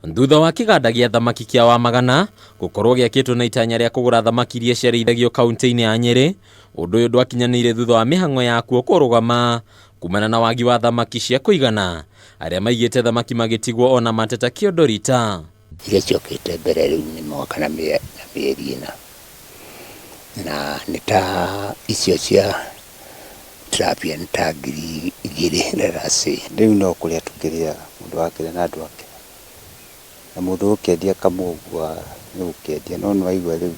Thutha wa kĩganda gĩa thamaki kĩa Wamagana gũkorwo gĩakĩtwo na itanya rĩa kũgũra thamaki iria ciarĩithagio kaunti-inĩ ya Nyĩrĩ, ũndũ ũyũ ndwakinyanĩire thutha wa mĩhang'o yakuo kũrũgama kumana na wagi wa thamaki cia kũigana, arĩa maigĩte thamaki magĩtigwo ona mateta kĩondo rita. Iria ciokĩte mbere rĩu nĩ mwaka na mĩeri ĩna, na nĩ ta icio cia tilapia nĩ ta 2000 let us say. Rĩu no kũrĩa tũkĩrĩaga, mũndũ arakĩrĩa na andũ ake, na mũndũ ũgũkĩendia kamwe ũguo nĩ gũkĩendia, no nĩ waigua rĩu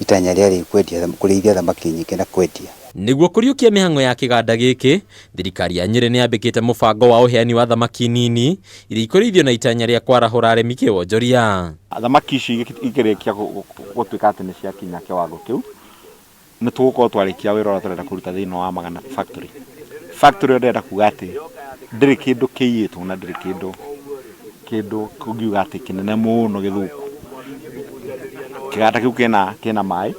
itanya rĩarĩ kwendia kũrĩithia thamaki nyingĩ na kwendia. Nĩguo kũriũkia mĩhang'o ya kĩganda gĩkĩ, thirikari ya Nyĩrĩ nĩyambĩkĩte mũbango wa ũheani wa thamaki nini iria ikũrĩithio na itanya rĩa kwarahũra arĩmi kĩwonjoria. Thamaki ici ikĩrĩkia gũtuĩka atĩ nĩ ciakinya kĩwango kĩu, nĩ tũgũkorwo twarĩkia wĩra ũrĩa tũrenda kũruta thĩinĩ wa Magana factory. Factory ĩyo ndĩrenda kuga atĩ ndĩrĩ kĩndũ kĩiyĩtwo na ndĩrĩ kĩndũ kĩndũ ũngiuga atĩ kĩnene mũno gĩthũku. Kĩganda kĩu kĩna kĩna maĩ,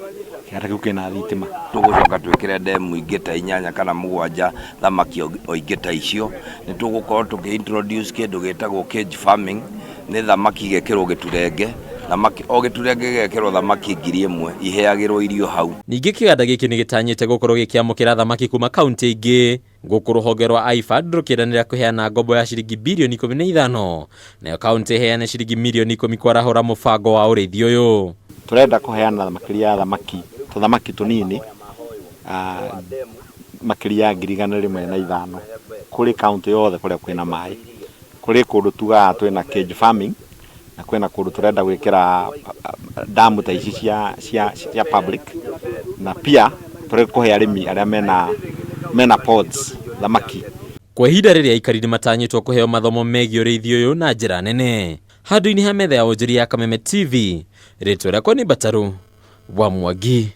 kĩganda kĩu kĩna thitima. Tũgũcoka twĩkĩre ndemu ingĩ ta inyanya kana mũgwanja thamaki o ingĩ ta icio. Nĩ tũgũkorwo tũkĩ introduce kĩndũ gĩtagwo cage farming, nĩ thamaki igekĩrwo gĩturenge, thamaki o gĩturenge gĩgekĩrwo thamaki 1000 iheagĩrwo irio hau. Ningĩ kĩganda gĩkĩ nĩ gĩtanyĩte gũkorwo gĩkĩamũkĩra thamaki kuma kauntĩ ingĩ gũkũ rũhonge rwa IFAD rũkĩranĩra kũheana ngombo ya ciringi birioni 15 nayo kauntĩ ĩheane ciringi mirioni 10 kwarahũra mũbango wa ũrĩithi ũyũ. Tũrenda kũheana makĩria ya thamaki tũthamaki tũnini makĩria ya 105,000 kũrĩ kauntĩ yothe kũrĩa kwĩna maĩ. Kũrĩ kũndũ tugaga twĩna cage farming na kwĩna kũndũ tũrenda gwĩkĩra damu ta ici cia, cia, cia public na pia tũrĩ kũhe arĩmi arĩa mena, mena ponds thamaki. Kwa ihinda rĩrĩ aikari nĩ matanyĩtwo kũheo mathomo megiĩ ũrĩithi ũyũ na njĩra nene. Handũ-inĩ ha metha ya wonjoria ya Kameme TV, rĩtwa rĩakwa nĩ Mbatarũ wa Mwangi.